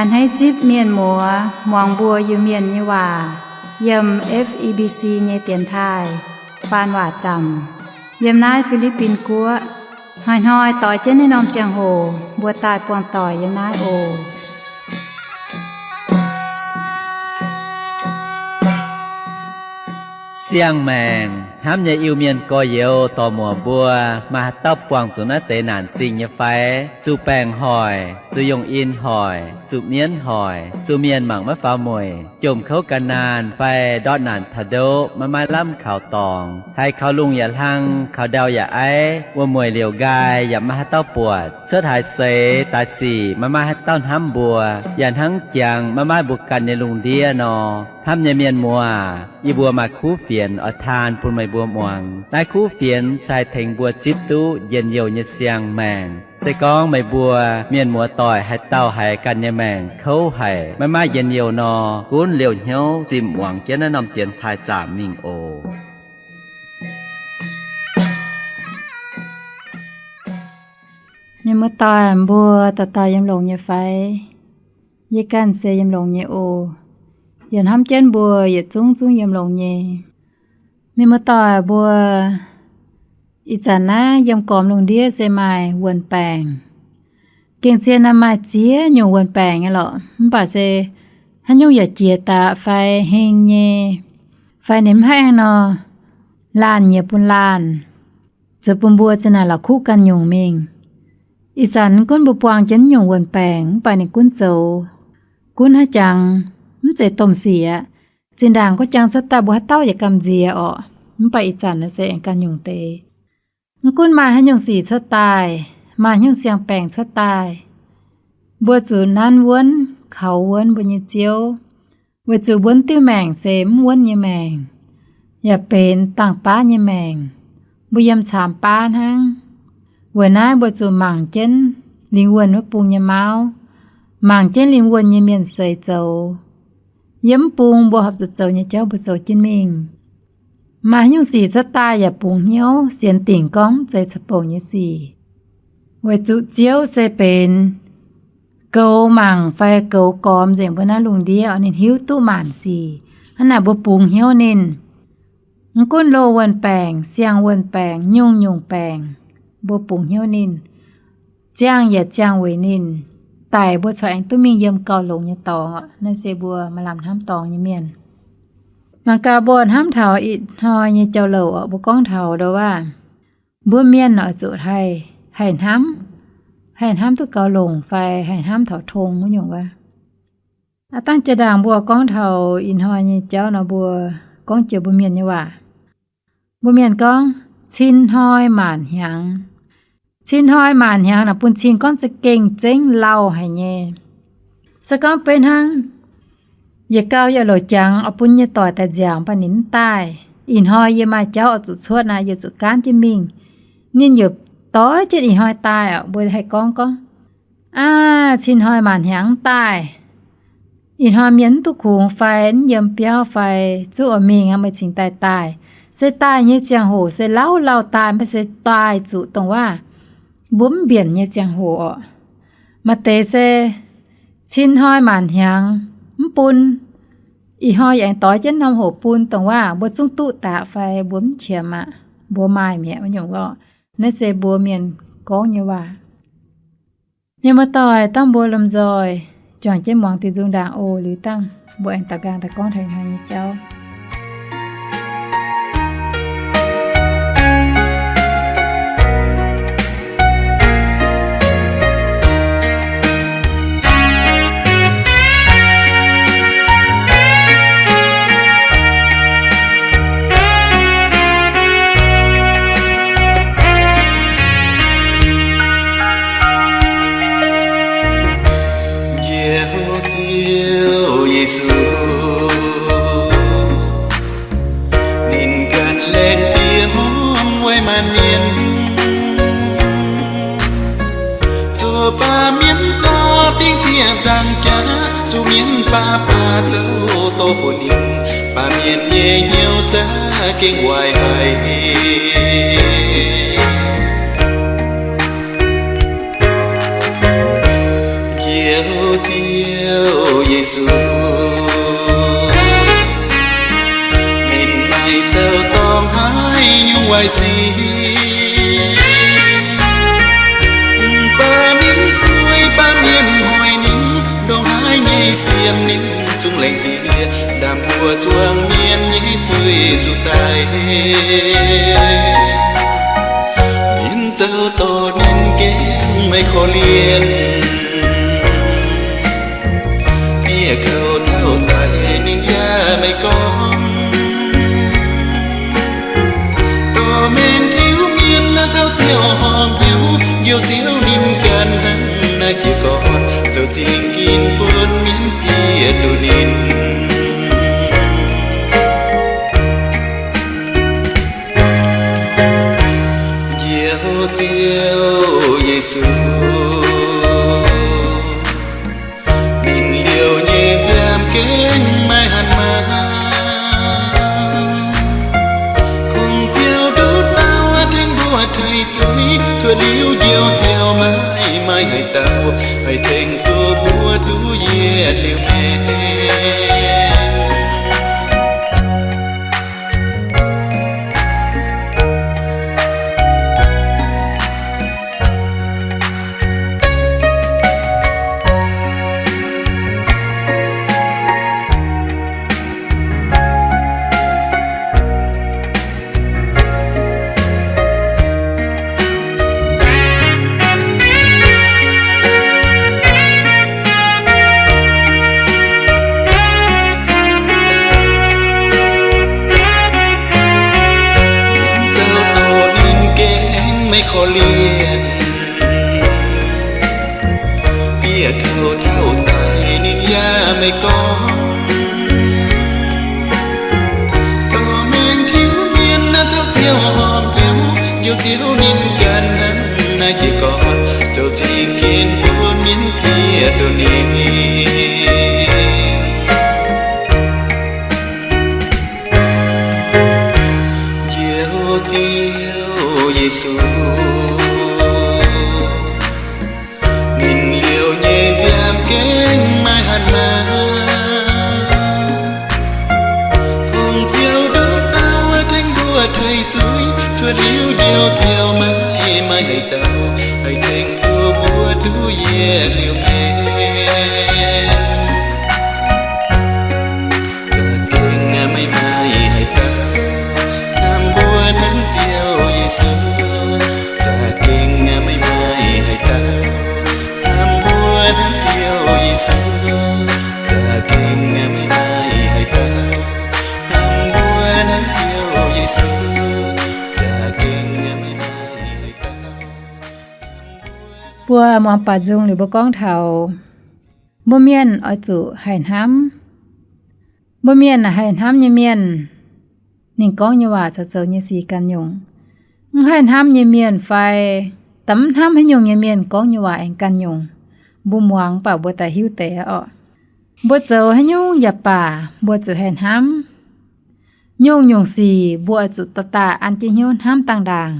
A'hneiv zipv mienh muoz muangx mbuo Iu-Mienh nyei waac yiem F E B C nyei dienx taaih faan waac zaamc yiem naaiv Fi^li^bin Guoqv. Hnoi-hnoi doix jienv naaiv norm ziangh hoc mbuo daaih buangh doic yiem naaiv oc. Siang-maengc hnamv nyei Iu-Mienh gorx-youz dorc-muoc mbuo, maaih haaix dauh buangh zuqc naaiv deix naanc zingh nyei fai? Zuqc baengc hoic, zuqc yongh in hoic, zuqc mienv hoic, zuqc mienh mangc maiv faaux mueic, jomc kouv gan naanh fai ndortv naanc taux ndoqv maiv maaih lamh kaux dorngx, haiz kaux lungh yaac hlang, kaux ndau yaac aiv, wuom-mueic liouc nqaai yaac maiv maaih haaix dauh buatc, cuotv haaix seix daaih sic maiv maaih haaix dauh hnamv mbuo, yaac hnangv jangx maiv maaih mbuo ganh nyei lungh ndiev nor. Hnamv nyei mienh muoz, yie mbuo maaih kuv fienx oix taan bun meih mbuo muangx. Naaiv kuv fienx se haih tengx mbuo zipv duqv njien-youh nyei siang-maengc. Se gorngv meih mbuo mienh muoz-doic haaix dauh haiz ganh nyei maengc kouv haic, maiv maaih njien-youh nor, gunv liouh hnyouv zimh muangx jienv naaiv norm dienx taaih zaamc mingh oc. Mienh muoz-doic mbuo dauh dauh yiem longx nyei fai? Yie ganh se yiem longx nyei oc. Yie hnamv jienv mbuo yietc zungv zungv yiem longx nyei. Mienh muoz-doic mbuo, ih zanc naaiv yiem gormx lungh ndiev se maaih wuon-baengc. Gengh zien naaiv maaih ziex nyungc wuon-baengc nyei lorqc, mv baac se haaix nyungc yaac jiex daaih fai heng nyei, fai ninh mv haih nor, laanh nyiec bun laanh, zoux bun mbuo za'naaic la'kuqv ganh nyungc mingh. Ih zanc gunv mbuo buangh jienv nyungc wuon-baengc mv baac ninh gunv zoux, gunv haaix jangx, mv zeiz domh sic aqv. Zinh ndaangc gorngv jangx cuotv daaih mbuo haaix dauh yaac gamh nziex orqc, mv baac ih zanc naaiv se aengx ganh nyungc deix. Mv gunv maaih haaix nyungc sic cuotv daaih, maaih haaix nyungc siang-baengc cuotv daaih, mbuo zuqc nanv wuonv kaux wuonv mbuo nyei Ziouv, weic zuqc wuonv diuh maengc se mv wuonv nyei maengc, yaac benx dangh baav nyei maengc. Mbuo yiem caamx baav hnangv. Weic naaiv mbuo zuqc mangc jienv lingh wuonh wuov bung nyei mauv, mangc jienv lingh wuonh nyei mienh seix zoux. Yiem mv bung mbuo horpc zuqc zoux nyei jauv mbuo zoux jienv mingh. Maaih haaix nyungc sic cuotv daaih yaac bungx hnyouv, sienx dingc gorngv mv zeiz caqv-bouc nyei sic. Weic zuqc Ziouv se benx goux mangc fai goux gormx nzengc mbuo naaiv lungh ndiev, ninh hiuv duqv maanc sic. Hnangv naaic mbuo bungx hnyouv ninh. Mv gunv loz wuon-baengc, siang wuon-baengc, nyungc-nyungc baengc, mbuo bungx hnyouv ninh, ziangh yaac ziangh weic ninh, daic mbuo corc aengx duqv mingh yiem gauh longx nyei dorngx. Naaiv se mbuo maaih lamh hnamv dorngx nyei mienh. Mangc gaax mbuo hnamv taux ih hnoi nyei jauv-louc, mbuo gorngv taux ndo waac, mbuo mienh oix zuqc haih, haih hnamv, haih hnamv duqv gauh longc fai haih hnamv taux tong wuov nyungc wuov. Aav dangh jaa-ndaangc mbuo gorngv taux ih hnoi nyei jauv nor, mbuo gorngv jiex mbuo mienh nyei waac. Mbuo mienh gorngv, cin hnoi maanc hnyangx. Cin hnoi maanc hnyangx naaic bun cin gorngv za'gengh zengv lauh haic nyei. Se gorngv beiv hnangv, yietc gau yaac louc jangx oix bun nyei doic daaih nziaauc, mv baac ninh mv daaih. Ih hnoi yie maaih jauv oix zuqc cuotv naaic, yie zuqc gaanv jienv mingh. Ninh yaac doix jienv ih hnoi daaih oc. Mbuo haih gorngv gorngv, aav, cin hnoi maanc hnyangx mv daaih. Ih hnoi mienh mv duqv kungx fai mv yiem biauv fai zuqv oix mingh aqv, meih cingx daaih daaih. Se daaih nyei ziangh hoc se lauh lauh daaih, mv baac se daaih zuqc dongh waac mbuo mv mbienc nyei ziangh hoc orqc. Maaih deix se cin hnoi maanc hnyangx mv bun, ih hnoi yaac aengx doix jienv norm hoc bun, dongh waac mbuo zungv duqv daqc fai mbuo mv qiemx aqv, mbuo maaih mi'aqv wuov nyungc lorqc. Naaiv se mbuo mienh gorngv nyei waac. Mienh muoz-doic, dangh mbuo lomh nzoih juangc jienv muangx diuh nzung ndaangc oc. Liuz dangh mbuo aengx daux nqaang daaih gorngv taux ih hnoi nyei jauv. Njoux Ziouv Yesu, ninh ganh laengz diex hmuangv weic maanc mienh, zoux baamh mienh zorqv dingc ziec nzangc jaax, zuqc mienh baav baav zoux dorh bun ninh, baamh mienh nyei hnyouv za'gengh waaic haic. Njoux Ziouv Yesu, ninh maaih zaux dorngx haaix nyungc waaic sic, mv baac ninh sueih, mv baac mienh hoic ninh, ndongc haaix nyei siem ninh zungv laengz ndie, ndaam mbuo zuangx mienh nyei zuiz zuqc daic. Mienh zaux dorngx ninh gengh maiv korv-lienh. Bieqc kouv taux daic ninh yaac maiv gorngv. Dorh mengh tiuv mienh naaiv caux ziouc horpc hnyouv, njoux Ziouv ninh ganh hnangv naaiv jiez gorn, zoux zingh ginv bun mienh zieqv duqv ninh. Njoux Ziouv Yesu, ninh liouh nyei nziaamv gengh maiv hatc maaz. Kungx Ziouv nduqc dauh tengx mbuo taaih zuiz, cuotv liuz njoux Ziouv maiv maaih haaix dauh haih tengx duqv mbuo duqv yietc liuz maengc. Mienh zaux dorngx ninh gengh maiv korv-lienh. Bieqc kouv taux daic ninh yaac maiv gorngv. Dorh mengh tiuv mienh naaiv caux ziouc horpc hnyouv, njoux Ziouv ninh ganh hnangv naaiv jiez gorn, zoux zingh ginv bun mienh zieqv duqv ninh. Njoux Ziouv Yesu, ninh liouh nyei nziaamv gengh maiv hatc maaz. Kungx Ziouv nduqc dauh tengx mbuo taaih zuiz, cuotv liuz njoux Ziouv maiv maaih haaix dauh haih tengx duqv mbuo duqv yietc liuz maengc. Za'gengh maiv maaih haaix dauh hnamv mbuo hnangv Ziouv Yesu. Za'gengh maiv maaih haaix dauh hnamv mbuo hnangv Ziouv Yesu. Za'gengh maiv maaih haaix dauh hnamv mbuo hnangv Ziouv Yesu. Za'gengh maiv maaih haaix dauh hnamv mbuo. Mbuo muangx baac nzung liuz mbuo gorngv taux mbuo mienh oix zuqc haih hnamv. Mbuo mienh haih hnamv nyei mienh, ninh gorngv nyei waac caux zoux nyei sic ganh nyungc. Mv haih hnamv nyei mienh fai da'mv hnamv haaix nyungc nyei mienh gorngv nyei waac aengx ganh nyungc. Mbuo muangx baac mbuo daaih hiuv deix oc. Mbuo zoux haaix nyungc yaac baac mbuo zuqc haih hnamv. Nyungc-nyungc sic mbuo oix zuqc daaih daaih an jienv hnyouv hnamv dangh ndaangc.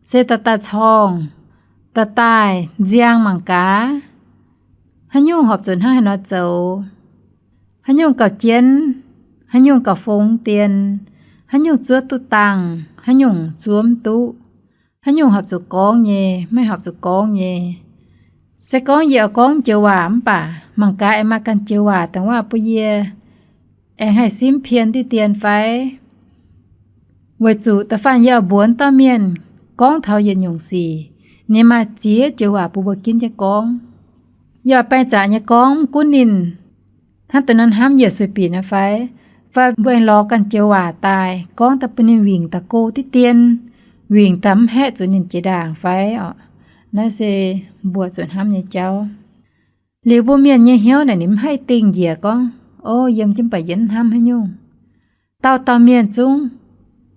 Se daaih daaih corngh, daaih daaih nziang mangc gaax, haaix nyungc horpc zuqc hnangv haaix nor zoux, haaix nyungc gauh jienv, haaix nyungc gauh fongx dien, haaix nyungc zuov duqv dangh, haaix nyungc zuov mv duqv, haaix nyungc horpc zuqc gorngv nyei, maiv horpc zuqc gorngv nyei. Se gorngv yie oix gorngv joux waac mv baac mangc gaax aengx maaih ganh joux waac dongh waac bun yie aengx haih simv pien diqv dien fai? Weic zuqc da'faanh yie oix mbuox dauh mienh gorngv taux yietc nyungc sic, ninh maaih ziex joux waac bun mbuo ginv jienv gorngv. Yie oix baeng zaqc nyei gorngv, mv gunv ninh hnangv deix nor hnamv yie sueih bieqc nor fai, fai mbuo aengx lorz ganh joux waac daaih gorngv daaih bun ninh wingc daaih go diqv dien, wingc daaih mv haeqv zuqc ninh jiex ndaangc fai oc. Naaiv se mbuo zuqc hnamv nyei jauv. Liuz mbuo mienh nyei hnyouv naaic ninh mv haih dingh njiec gorngv, o, yiem jienv baac yie mv hnamv haaix nyungc. Dauh dauh mienh zungv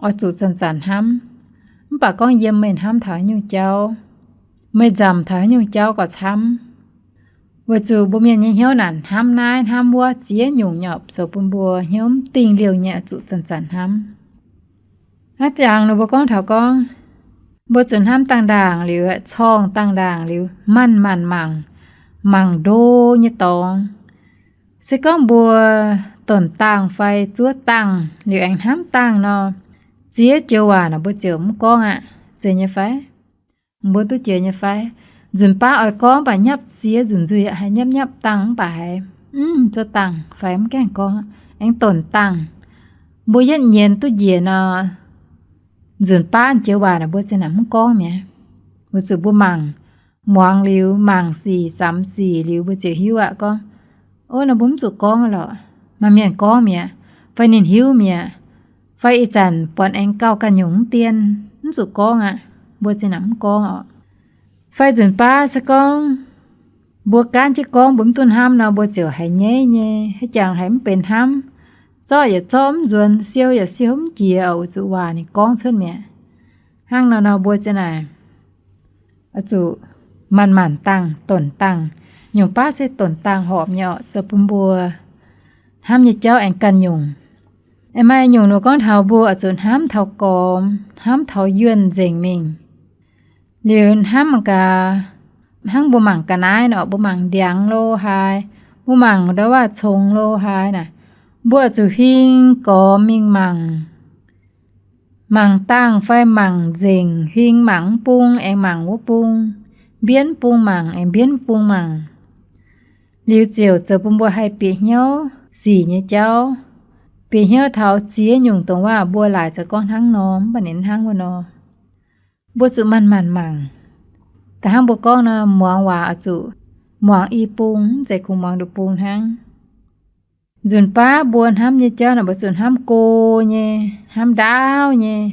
oix zuqc zanc-zanc hnamv. Mv baac gorngv yiem meih hnamv taux haaix nyungc jauv, meih nzamc taux haaix nyungc jauv gauh camv. Weic zuqc mbuo mienh nyei hnyouv naaic hnamv naaiv hnamv wuov ziex nyungc nyei oc, zoux bun mbuo hnyouv mv dingh liouh nyei oix zuqc zanc-zanc hnamv. Aav jangx ninh mbuo gorngv taux gorngv, mbuo zuqc hnamv dangh ndaangc liuz, corngh dangh ndaangc liuz, manc-manc mangc, mangc ndo nyei dorngx. Se gorngv mbuo donc dangh fai zuov dangh liuz aengx hnamv dangh nor, ziex joux waac naaic mbuo ziouc mv gorngv aqv. Zeiz nyei fai? Mbuo duqv jiex nyei fai? Nzunc baav oix gorngv mv baac nyapv ziex nzunc nzuih haiz nyapv nyapv dangh mv baac haiz mv zuov dangh fai mv gaengh gorngv, aengx donc dangh. Mbuo yietv nyienz duqv njiec nor, nzunc baav joux waac naaic mbuo ziouc naaic mv gorngv mi'aqv. Weic zuqc mbuo mangc muangx liuz, mangc sic samx sic liuz mbuo ziouc hiuv aqv gorngv, ov, nor mbuo mv zuqc gorngv lorqc. Maaih mienh gorngv mi'aqv, fai ninh hiuv mi'aqv, fai ih zanc buatc aengx gauh ganh nyungc mv dien, mv zuqc gorngv aqv. Mbuo ziouc naaic mv gorngv oc. Fai nzunc baav se gorngv mbuo gaanv jienv gorngv mbuo mv duqv hnamv nor, mbuo ziouc haiz nyaiv nyei, haaix jangx haiz mv benx hnamv. Zorqv yaac zorqv mv nzuonx, siou yaac siou mv jiex oc, weic zuqc waac ninh gorngv cuotv mi'aqv. Hnangv nor nor mbuo ziouc naaic oix zuqc manc-manc dangh, donc dangh. Nyungc baav se donc dangh horpc nyei oc, zoux bun mbuo hnamv nyei jauv aengx ganh nyungc. Aengx maaih nyungc nor gorngv taux mbuo oix zuqc hnamv taux gormx, hnamv taux yuonh nzengc mingh. Liuz hnamv mangc gaax, hnangv mbuo mangc ga'naaiv nor, mbuo mangc ndiangx lo haaix, mbuo mangc ndau waac congx lo haaix naaic, mbuo oix zuqc huing gormx mingh mangc. Mangc dangh fai mangc nzengc, huing mangc mv bung aengx mangc wuov bung, mbienv bung mangc aengx mbienv bung mangc. Liuz ziouc zoux bun mbuo haih bieqc hnyouv sic nyei jauv, bieqc hnyouv taux ziex nyungc dongh waac mbuo laaic zoux gorngv hnangv nor, mv baac ninh hnangv wuov nor. Mbuo zuqc manc-manc mangc. Da'hnangv mbuo gorngv nor, muangx waac oix zuqc muangx i bung, mv zeiz kungx muangx nduqc bung hnangv. Nzunc baav mbuo hnamv nyei jauv naaic mbuo zuqc hnamv go nyei, hnamv ndaauv nyei,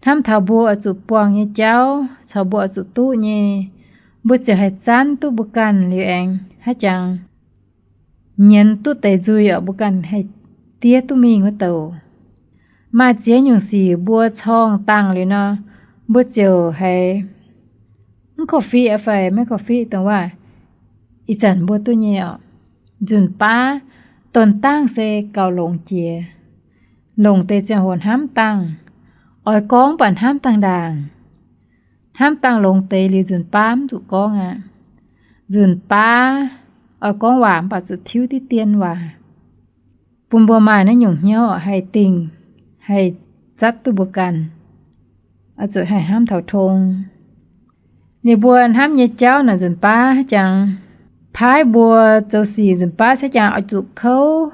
hnamv taux mbuo oix zuqc buangh nyei jauv caux mbuo oix zuqc duqv nyei, mbuo ziouc haih zanv duqv mbuo ganh liuz aengx haaix jangx nyienz duqv deix nzuih oc, mbuo ganh haih diev duqv mingh wuov douc. Maaih ziex nyungc sic mbuo corngh dangh liuz nor, mbuo ziouc haiz mv korv-fiqv fai maiv korv-fiqv dongh waac ih zanc mbuo duqv nyei oc. Nzunc baav donc dangh se gauh longx jiex, longc deix ziangh hoc hnamv dangh. Oix gorngv mv baac hnamv dangh ndaangc. Hnamv dangh longx deix liuz nzunc baav mv zuqc gorngv aqv. Nzunc baav oix gorngv waac mv baac zuqc tiuv diqv dien waac, bun mbuo maaih naaiv nyungc hnyouv haih dingh, haih zatv duqv mbuo ganh, oix zuqc haih hnamv taux tong. Ninh mbuo hnamv nyei jauv naaic nzunc baav haaix jangx paaiv mbuo zoux sic nzunc baav haaix jangx oix zuqc kouv.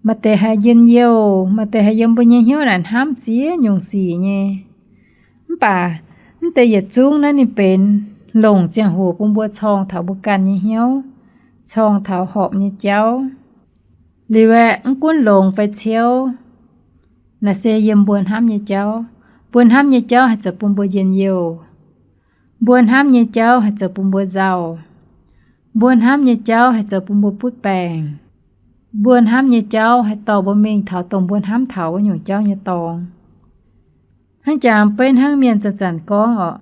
Maaih deix haih njien-youh, maaih deix haih yiem mbuo nyei hnyouv naaic hnamv ziex nyungc sic nyei. Mv baac mv deix yietc zungv naaiv ninh benx longc ziangh hoc bun mbuo corng taux mbuo ganh nyei hnyouv, corng taux horpc nyei jauv. Liuz aeqv, mv gunv longx fai ciouv, naaic se yiem mbuo hnamv nyei jauv. Mbuo hnamv nyei jauv haih zoux bun mbuo njien-youh. Mbuo hnamv nyei jauv haih zoux bun mbuo nzauh. Mbuo hnamv nyei jauv haih zoux bun mbuo butv baengc. Mbuo hnamv nyei jauv haih dorh mbuo mingh taux dongh mbuo hnamv taux wuov nyungc jauv nyei dorngx. Hnangv jangx beiv hnangv mienh zanc-zanc gorngv oc,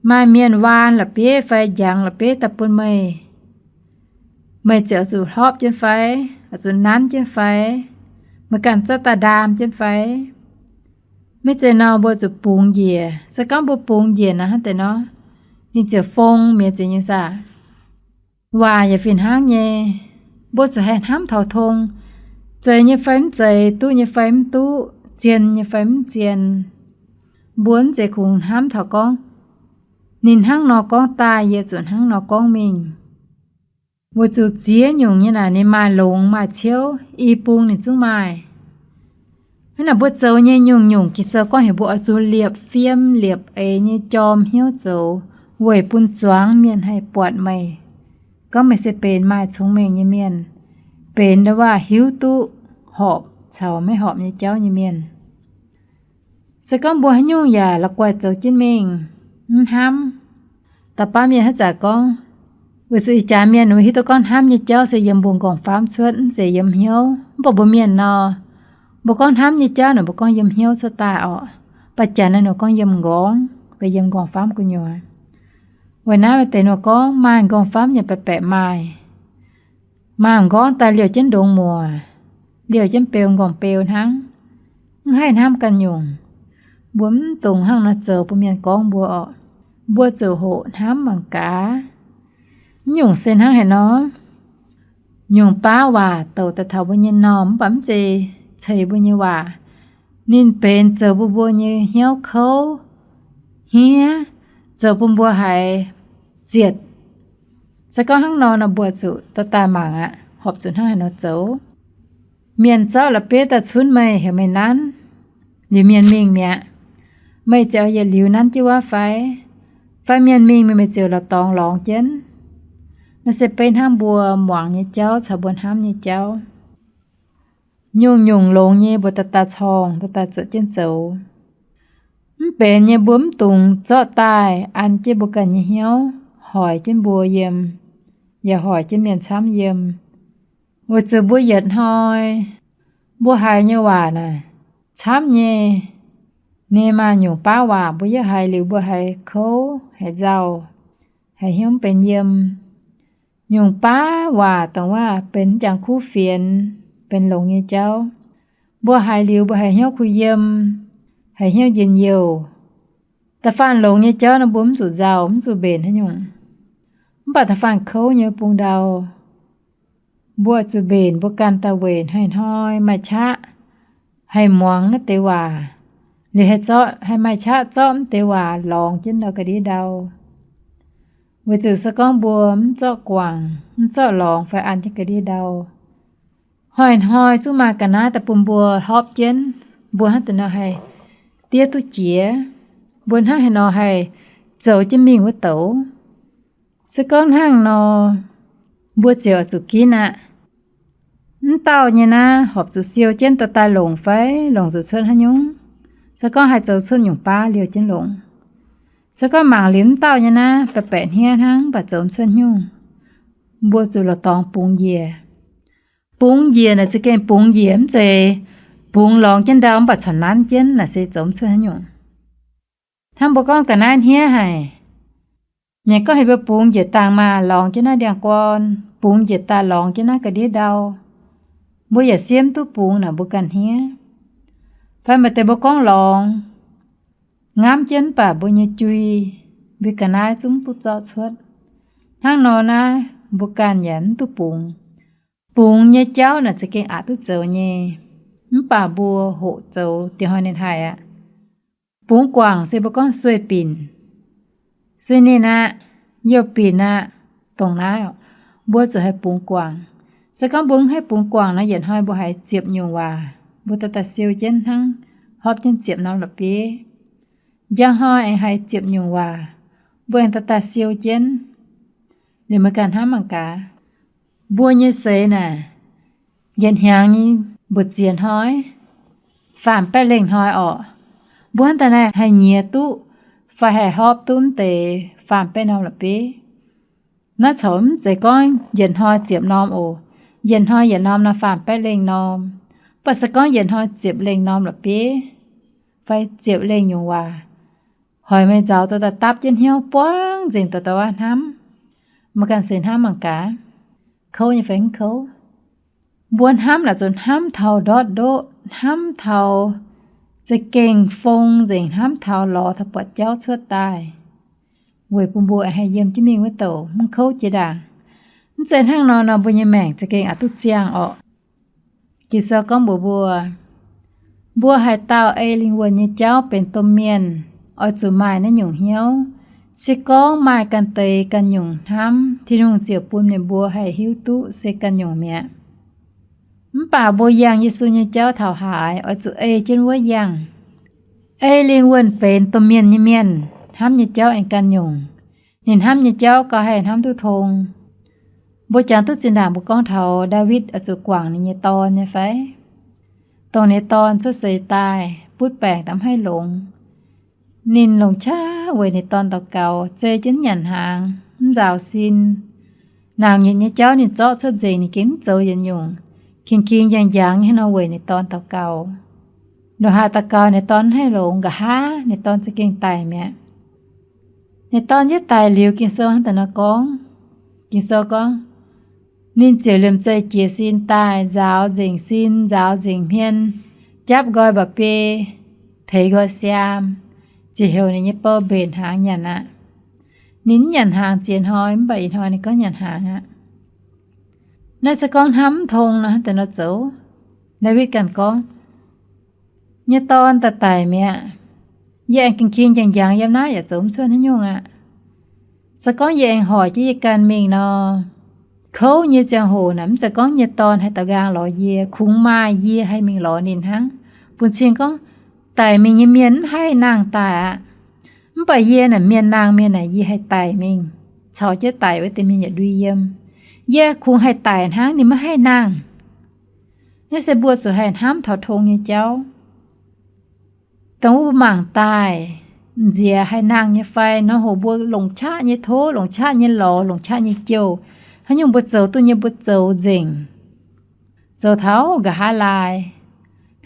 maaih mienh waan la'bieiv fai njangx la'bieiv daaih bun meih, meih ziouc oix zuqc hlopv jienv fai, oix zuqc nanv jienv fai, meih ganh zorqv daaih ndaam jienv fai? Maiv zeiz nor, mbuo zuqc bungx njiec. Se gorngv mbuo bungx njiec nor, hnangv deix nor, ninh ziouc fong mi'aqv, zeiz nyei saah? Waac yaac fih hnangv nyei. Mbuo zuqc haih hnamv taux tong, zeiz nyei fai mv zeiz, duqv nyei fai mv duqv, zien nyei fai mv zien. Mbuo mv zeiz kungx hnamv taux gorngv, ninh hnangv nor gorngv daaih, yie zuqc hnangv nor gorngv mingh. Weic zuqc ziex nyungc nyei naaic ninh maaih longx maaih ciouv, i bung ninh zungv maaih. Hnangv naaic mbuo zoux nyei nyungc-nyungc Ging-Sou gorngv heuc mbuo oix zuqc liepc fiem liepc eix nyei jorm hnyouv zoux, weic bun zuangx mienh haih buatc meih, gorngv meih se benx maaih congx mengh nyei mienh, benx ndau waac hiuv duqv horpc caux maiv horpc nyei jauv nyei mienh. Se gorngv mbuo haaix nyungc yaac la'guaih zoux jienv mingh, mv hnamv, da'faanh mienh haaix zanc gorngv, weic zuqc ih jaax mienh mbuo hiuv duqv gorngv hnamv nyei jauv se yiem mbuo m'nqorngv-famv cuotv, mv zeiz yiem hnyouv. Mv baac mbuo mienh nor, mbuo gorngv hnamv nyei jauv naaic mbuo gorngv yiem hnyouv cuotv daaih orqc. Mv baac Janx naaiv ninh gorngv yiem m'nqorngv, mv baac yiem m'nqorngv-famv gu'nyuoz. Weic naaiv maaih deix ninh gorngv maaih m'nqorngv-famv nyei baeqc baeqc maaih. Maaih m'nqorngv daaih liouh jienv ndongx muoc, liouh jienv beu m'nqorngv-beu hnangv, mv haih hnamv ganh nyungc. Mbuo mv dungx hnangv nor zoux bun mienh gorngv mbuo orqc. Mbuo ziouc hoqc hnamv mangc gaax. Mv nyungc se hnangv haaix nor? nyungc baav waac douc daaih taux mbuo nyei m'normh, mv baac mv zeiz ceix mbuo nyei waac. Ninh benx zoux bun mbuo nyei hnyouv kouv, hniev, zoux bun mbuo haiz zietc. Se gorngv hnangv nor nor, mbuo zuqc dorh daaih mangc aqv, horpc zuqc hnangv haaix nor zoux. Mienh zorqv la'bieiv daaih cunv meih, heuc meih nanv, liuz mienh mingh mi'aqv, meih ziouc yietc liuz nanv jienv wuov fai? Fai mienh mingh, meih ziouc la'dorngx lorngx jienv? Naaiv se beiv hnangv mbuo muangx nyei jauv caux mbuo hnamv nyei jauv. Nyungc-nyungc longx nyei mbuo daaih daaih corngh, daaih daaih zuotc jienv zoux. Mv benx nyei mbuo mv dungx zorqv daaih an jienv mbuo ganh nyei hnyouv, hoic jienv mbuo yiem, yaac hoic jienv mienh camv yiem. Weic zuqc mbuo yietc hnoi mbuo haiz nyei waac naaic camv nyei. Ninh maaih nyungc baav waac mbuo yaac haiz liuz mbuo haiz kouv, haiz nzauh, haiz hnyouv mv benx yiem. Nyungc baav waac dongh waac benx jangx kuv fienx, benx longx nyei jauv. Mbuo haiz liuz mbuo haiz hnyouv kuh yiem, haiz hnyouv njien-youh. Da'faanh longx nyei jauv nor mbuo mv zuqc nzauh, mv zuqc mbenc haaix nyungc. Mv baac da'faanh kouv nyei bung ndau, mbuo zuqc mbenc mbuo ganh daaih weic hnoi-hnoi maaih qaqv haih muangx naaiv deix waac, liuz haih zorqv, haih maaih qaqv zorqv mv deix waac lorngx jienv ndau ga'ndiev ndau. Weic zuqc se gorngv mbuo mv zorqv guangc, mv zorqv lorngx fai an jienv ga'ndiev ndau, hnoi-hnoi zungv maaih ga'naaiv daaih bun mbuo hlorpv jienv, mbuo hnangv haaix nor haih diev duqv jiex, mbuo hnangv haaix nor haih zoux jienv mingh wuov douc. Se gorngv hnangv nor, mbuo ziouc oix zuqc ginv aqv. Mv dauh nyei naaiv horpc zuqc siou jienv dorh daaih longc fai longc zuqc cuotv haaix nyungc. Se gorngv haih zoux cuotv nyungc baav liouh jienv longc. Se gorngv mangc liuz mv dauh nyei naaiv baeqc baeqc hniev hnangv, mv baac zoux mv cuotv nyungc, mbuo zuqc lorqc dorngx bungx njiec. Bungx njiec naaic za'gengh bungx njiec, mv zeiz bungx lorngx jienv ndau mv baac corc nanv jienv naaic se zoux mv cuotv haaix nyungc. Hnangv mbuo gorngv ga'naaiv hniev haic, mienh gorngv heuc mbuo bungx njiec dangh maah, lorngx jienv naaiv ndiangx-gorn, bungx njiec daaih lorngx jienv naaiv ga'ndiev ndau. Mbuo yaac siev mv duqv bungx naaic mbuo ganh hniev. Fai maaih deix mbuo gorngv lorngx, ngamv jienv mv baac mbuo nyei jui, mbuo ga'naaiv zungv duqv zorqv cuotv. Hnangv nor naaiv mbuo ganh yaac mv duqv bungx. Bungx nyei jauv naaic za'gengh aqc duqv zoux nyei, mv baac mbuo hoqc zoux dieh hnoi ninh haic aqv. Bungx guangc se mbuo gorngv sueih binc, sueih ninh aqv, youh binc aqv, dongh naaiv oc, mbuo zuqc haih bungx guangc. Se gorngv mbuo mv haih bungx guangc nor, yietc hnoi mbuo haiz ziepc nyungc waac, mbuo daaih daaih siou jienv hnangv hopv jienv ziepc norm la'bieiv. Njang hnoi aengx haiz ziepc nyungc waac, mbuo aengx daaih daaih siou jienv. Liuz meih ganh hnamv mangc gaax, mbuo nyei seix naaic, yietc hnyangx nyei mbu'ziex hnoi, faam-baeqv lengh hnoi orqc, mbuo hnangv daaih naaiv haih nyiex duqv fai haih hopv duqv mv deix faam-baeqv norm la'bieiv. Naaiv corc mv zeiz gorngv yietc hnoi ziepc norm oc. Yietc hnoi yietc norm nor faam-baeqv lengh norm. Mv baac se gorngv yietc hnoi ziepc lengh norm la'bieiv fai ziepc lengh nyungc waac, hoic meih nzauz daaih daaih dapv jienv hnyouv buangv nzengc daaih daaih wuov hnamv. Meih ganh seix hnamv mangc gaax, kouv nyei fai mv kouv? Mbuo hnamv naaic zuqc hnamv taux ndortv ndoqv, hnamv taux za'gengh fong nzengc, hnamv taux lorz taux buatc jauv cuotv daaih, weic bun mbuo haih yiem jienv mingh wuov douc mv kouv jiex ndaangc. Mv zeiz hnangv nor nor mbuo nyei maengc za'gengh aqc duqv ziangh orqc. Ging-Sou gorngv mbuox mbuo, mbuo haaix dauh ei lingh wuonh nyei jauv benx domh mienh, oix zuqc maaih naaiv nyungc hnyouv. Se gorngv maaih ganh deix ganh nyungc hnamv, Tin-Hungh ziouc bun ninh mbuo haih hiuv duqv se ganh nyungc mi'aqv. Mv baac mbuo yangh Yesu nyei jauv taux haaix, oix zuqc ei jienv wuov yangh. Ei lingh wuonh benx domh mienh nyei mienh, hnamv nyei jauv aengx ganh nyungc. Ninh hnamv nyei jauv gauh haih hnamv duqv tong. Mbuo jangx duqv zinh ndaangc mbuo gorngv taux Ndaawitv oix zuqc guangc ninh nyei dorn nyei fai? Dongh ninh nyei dorn cuotv seix daaih butv baengc daaih mv haih longx. Ninh longc qaqv weic ninh dorn daux gaux, zei jienv nyanc hnaangx, mv nzaaux sin. Naamh nyitc nyei jauv ninh zorqv cuotv nzengc, ninh gengh mv zoux yietc nyungc, kingx kingx njang njangx nyei hnangv nor weic ninh dorn daux gaux. Ndongc haaix daux gaux ninh dorn mv haih longx, nqa'haav ninh dorn za'gengh daic mi'aqv. Ninh dorn yietv daic liuz, Ging-Sou hnangv daaih nor gorngv, Ging-Sou gorngv, ninh ziouc liemh zeih jiez sin daaih, nzaaux nzengc sin, nzaaux nzengc hmien, japv nqoi mba'biei, teix nqoi siaam, ziouc heuc ninh nyei bou mbenc hnaangx nyanc aqv. Ninh mv nyanc hnaangx ziex hnoi, mv baac ih hnoi ninh gorngv nyanc hnaangx aqv. Naaiv se gorngv hnamv mv tong nor, deix nor zoux. Ndaawitv ganh gorngv, Nyei dorn daaih daic mi'aqv. Yie aengx ging-ging njang-njang yiem naaiv yaac zoux mv cuotv haaix nyungc aqv. Se gorngv yie aengx hoic jienv yie ganh mingh nor, kouv nyei ziangh hoc naaic, mv zeiz gorngv nyei dorn haih daux nqaang lorz yie, kungx maaih yie haih mingh lorz ninh hnangv. Bun cing gorngv, daic mingh nyei mienh mv haih nangh daaih aqv. Mv baac yie naaic mienh nangh mienh naaic, yie haih daic mingh, caux jienv daic wuov deix mienh yietc ndui yiem. Yie kungx haih daic hnangv, ninh maiv haih nangh. Naaiv se mbuo zuqc haih hnamv taux tong nyei jauv. Dongh wuov mbuo mangc daaih, nziex haih nangh nyei fai, hnoi hoc mbuo longc qaqv nyei tov, longc qaqv nyei lorz, longc qaqv nyei jouh, haaix nyungc mbuo zoux duqv nyei mbuo zoux nzengc. Zoux taux nqa'haav laai,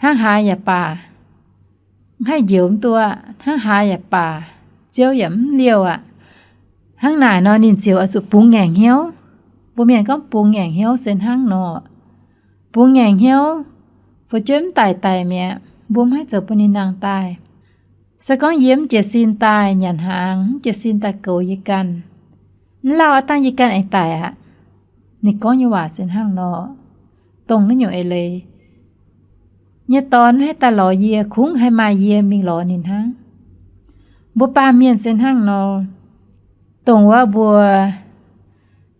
hnangv haaix yaac baac, mv haih njoux mv duqv aqv. Hnangv haaix yaac baac, Ziouv yaac mv liouh aqv. Hnangv naaic nor ninh ziouc oix zuqc bungx ngaengc hnyouv. Mbuo mienh gorngv bungx ngaengc hnyouv se hnangv nor. Bungx ngaengc hnyouv, fu'jueiv mv daic daic mi'aqv, mbuo mv haih zoux bun ninh nangh daaih. Se gorngv yie mv jiez sin daaih nyanc hnaangx, mv jiez sin daaih goux yie ganh, mv lauh aqv, dangh yie ganh aengx daic aqv. Ninh gorngv nyei waac se hnangv nor. Dongh naaiv nyungc eix leiz, nyei dorn mv haih daaih lorz yie, kungx haih maaih yie mingh lorz ninh hnangv. Mbuo baamh mienh se hnangv nor. Dongh wuov mbuo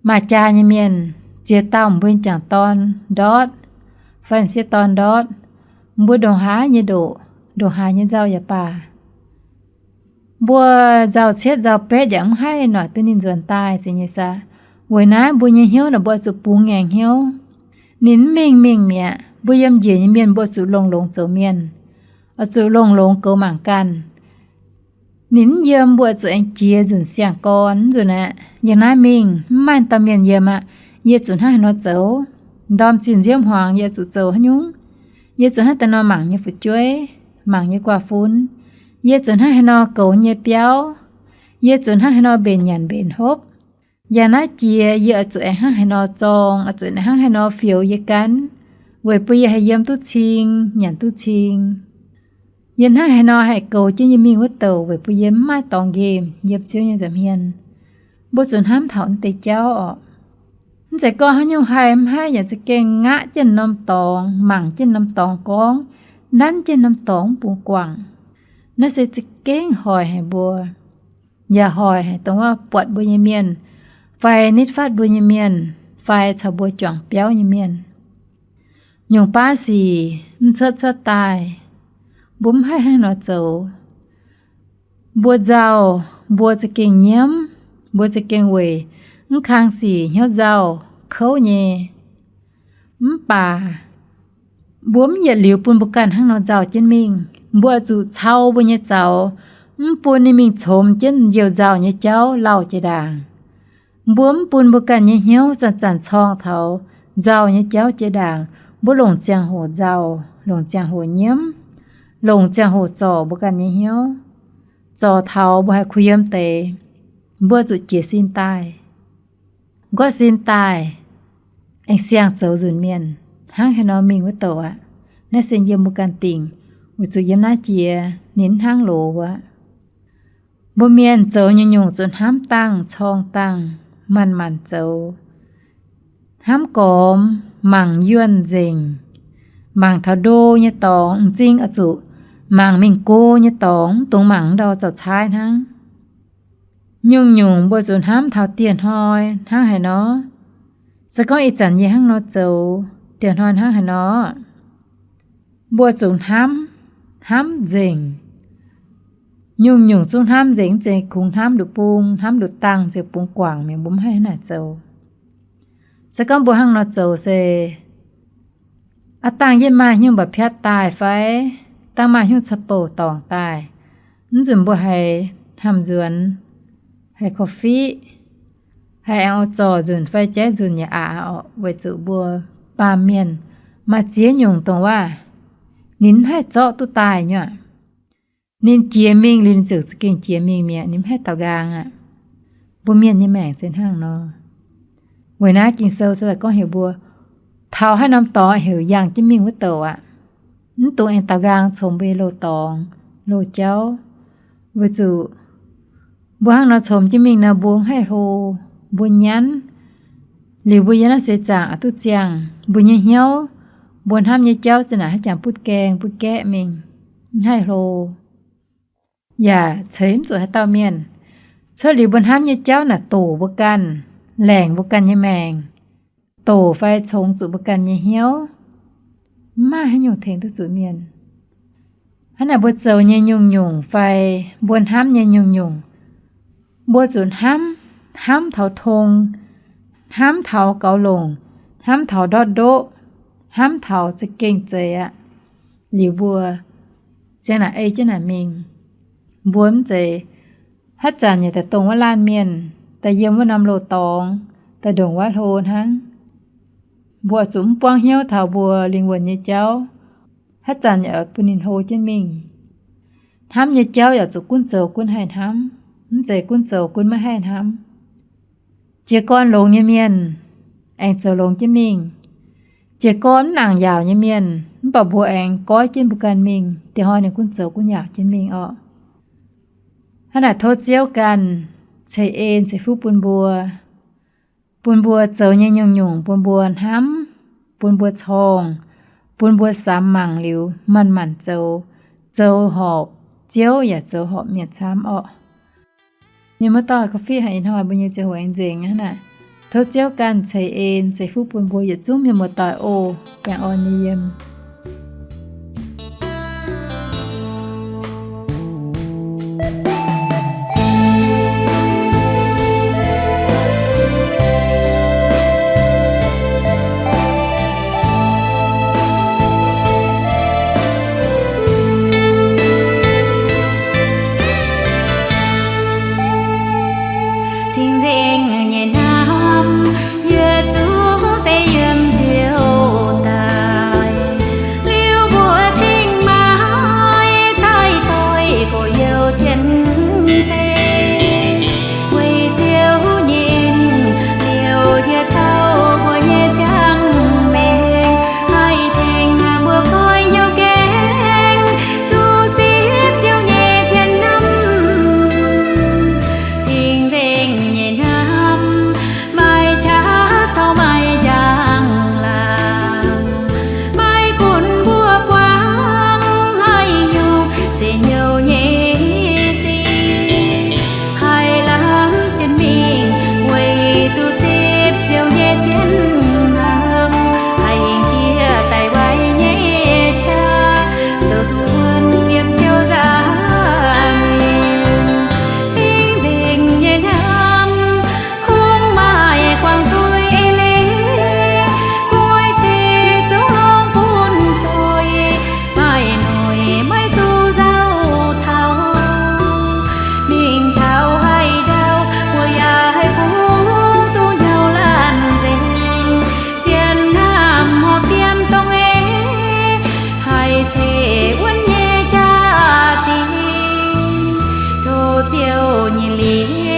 maaih jaa nyei mienh, ziex dauh mbuo nyei jangc dorn ndortv, fai m'sieqv dorn ndortv, mbuo ndongc haaix nyei ndoqc, ndongc haaix nyei nzauh yaac baac, mbuo nzauh cietv nzauh betv yaac mv haih noic duqv ninh nzuonx daaih, zeiz nyei saah? Weic naaiv mbuo nyei hnyouv naaic mbuo oix zuqc bungx ngaengc hnyouv. Ninh mv mingh mingh mi'aqv. Mbuo yiem njiec nyei mienh mbuo zuqc longx-longx zoux mienh, oix zuqc longx-longx goux mangc ganh. Ninh mv yiem mbuo zuqc aengx jiex nzunc siang-gorn nzunc aqv. Yiem naaiv mingh mv maaih dauh mienh yiem aqv. Yie zuqc hnangv haaix nor zoux? Ndorm zinh nziouv hmuangx yie zuqc zoux haaix nyungc? Yie zuqc hnangv deix nor mangc nyei fu'jueiv, mangc nyei guaax fun? Yie zuqc hnangv haaix nor goux nyei biauv? Yie zuqc hnangv haaix nor mbenc nyanc mbenc hopv? Yiem naaiv jiex yie oix zuqc aengx hnangv haaix nor zorng, oix zuqc hnangv haaix nor fioux yie ganh, weic bun yie haih yiem duqv cing, nyanc duqv cing? Yie hnangv haaix nor haih goux jienv yie mingh wuov douc weic bun yie mv maaih dorngx nqemh yiem Ziouv nyei nza'hmien? Mbuo zuqc hnamv taux naaiv deix jauv orqc. Mv zeiz gorngv haaix nyungc haih mv haih yaac za'gengh ngaqv jienv norm dorngx, mangc jienv norm dorngx gorngv, nanv jienv norm dorngx mv bungx guangc. Naaiv se za'gengh hoic haic mbuo, yaac hoic haic dongh wuov buatc mbuo nyei mienh, fai nitv fatv mbuo nyei mienh, fai caux mbuo juangc biauv nyei mienh. Nyungc baav sic mv cuotv cuotv daaih, mbuo mv haih hnangv nor zoux. Mbuo nzauh, mbuo za'gengh nyiemv, mbuo za'gengh weic mv kang sic hnyouv nzauh kouv nyei. Mv baac mbuo mv yietc liuz bun mbuo ganh hnangv nor nzauh jienv mingh. Mbuo oix zuqc cau mbuo nyei zaux, mv bun ninh mingh comx jienv youh nzauh nyei jauv lauh jiex ndaangc. Mbuo mv bun mbuo ganh nyei hnyouv zanc-zanc corng taux nzauh nyei jauv jiex ndaangc. Mbuo longc ziangh hoc nzauh, longc ziangh hoc nyiemv, longc ziangh hoc zorc mbuo ganh nyei hnyouv, zorc taux mbuo haiz kuh yiem deix, mbuo zuqc jiez sin daaih, nqorqv sin daaih, aengx siang zoux nzunc mienh, hnangv haaix nor mingh wuov douc aqv. Naaiv se yiem mbuo ganh dingc, weic zuqc yiem naaiv jiex ninh mv hnangv loz wuov. Mbuo mienh zoux nyungc-nyungc zuqc hnamv dangh corng dangh, manc-manc zoux, hnamv gormx, mangc yuonh nzengc, mangc taux ndo nyei dorngx, m'zing oix zuqc mangc mingh go nyei dorngx, mv dungx mangc ndau zaux caaiv hnangv. Nyungc-nyungc mbuo zuqc hnamv taux dieh hnoi hnangv haaix nor. Se gorngv ih zanc yie hnangv nor zoux, dieh hnoi hnangv haaix nor, mbuo zuqc hnamv, hnamv nzengc. Nyungc-nyungc zungv hnamv nzengc, mv zeiz kungx hnamv nduqc bung, hnamv nduqc dangh ziouc bungx guangc mi'aqv. Mbuo mv haih hnangv naaic zoux. Se gorngv mbuo hnangv nor zoux se, aav dangh yie maaih haaix nyungc mba'piatv daaih fai, dangh maaih haaix nyungc ca'bouc dorngc daaih, mv nzunc mbuo haiz hnamv nzuonx, haiz korv-fiqv, haiz aengx oix zorc nzunc fai jaiv nzunc yaac aqc orqc, weic zuqc mbuo baamh mienh maaih ziex nyungc dongh waac ninh mv haih zorqv duqv daaih nyei aqv. Ninh jiex mingh liuz ninh ziouc za'gengh jiex mingh mi'aqv, ninh mv haih daux nqaang aqv. Mbuo mienh nyei maengc se hnangv nor. Weic naaiv Ging-Sou se gorngv heuc mbuo taux haaix norm dorngx heuc yangh jienv mingh wuov douc aqv. Mv dungx aengx daux nqaang congx mbuo nyei loz-dorngx, loz-jauv, weic zuqc mbuo hnangv nor congx jienv mingh nor, mbuo mv haih hlo, mbuo nyanv, Liuz mbuo yiem naaiv seix zaangc oix duqv ziangh mbuo nyei hnyouv, mbuo hnamv nyei jauv za'naaic haaix jangx butv gaeng butv gaeqv mingh, mv haih hlo, yaac ceix mv zuqc haaix dauh mienh. Cuotv liuz mbuo hnamv nyei jauv naaic doqc mbuo ganh, laengc mbuo ganh nyei maengc, doqc fai congx zuqc mbuo ganh nyei hnyouv, mv maaih haaix nyungc tengx duqv zuqc mienh. Hnangv naaic mbuo zoux nyei nyungc-nyungc fai mbuo hnamv nyei nyungc-nyungc, mbuo zuqc hnamv, hnamv taux tong, hnamv taux gaux longc, hnamv taux ndortv ndoqv, hnamv taux za'gengh zeiz aqv. Liuz mbuo ziang naaic ei jienv naaic mingh. Mbuo mv zeiz haaix zanc yaac daaih dongh wuov laanh mienh, daaih yiem wuov norm loz-dorngx, daaih ndongc wuov hlo hnangv. Mbuo zuqc mv buangv hnyouv taux mbuo lingh wuonh nyei jauv. Haaix zanc yaac bun ninh hlo jienv mingh. Hnamv nyei jauv yaac zuqc gunv zoux gunv haih hnamv, mv zeiz gunv zoux gunv maiv haih hnamv. Jiez gorn longx nyei mienh aengx zoux longx jienv mingh. Jiez gorn mv nangc yaauc nyei mienh, mv baac mbuo aengx goiv jienv mbuo ganh mingh, diex hnoi ninh gunv zoux gunv yaauc jienv mingh orqc. Hnangv naaic tov Ziouv ganh ceix en ceix fuqv bun mbuo, bun mbuo zoux nyei nyungc-nyungc bun mbuo hnamv, bun mbuo corngh, bun mbuo samx mangc liuz manc-manc zoux, zoux horpc Ziouv yaac zoux horpc mienh camv orqc. Mienh muoz-doic, korv-fiqv haic ih hnoi mbuo nyei ziangh hoc aengx nzengc aqv naaic. Tov Ziouv ganh ceix en ceix fuqv bun mbuo yietc zungv mienh muoz-doic oc. Baengh orn nyei yiem. Cing-nzengc nyei hnamv, yietc zungv se yiem Ziouv daaih. Liuz mbuo cingx maiv cai doix gorx-youz cien ceng, weic Ziouv nyei liouc hieh taux mbuo nyei ziangh maengc, haih tengx mbuo goiv hnyouv gaengh duqv zipv Ziouv nyei zien hnamv. Cing-nzengc nyei hnamv, maiv qaqv caux maiv njang laangc, maiv gunv mbuo buangv haaix nyungc se hnyouv nyei sic, haih lamh jienv mingh weic duqv zipv Ziouv nyei zien hnamv, haih hingh jiex daaih waaic nyei qaqv, souc duqv wuonv yiem Ziouv nza'hmien. Cing-nzengc nyei hnamv, kungx maaih guangc zuiz eix leiz, kungx oix ceix zungv longx bun doic, maaih noic maiv zuqc nzauh taux, mingh taux haaix ndau mbuo yaac haih kungx duqv hnyouv laanh nzengc. Zien hnamv horpc fiem dongh eix, haih ceix wuonv nyei jaa-dingh. Tov Ziouv nyei liuz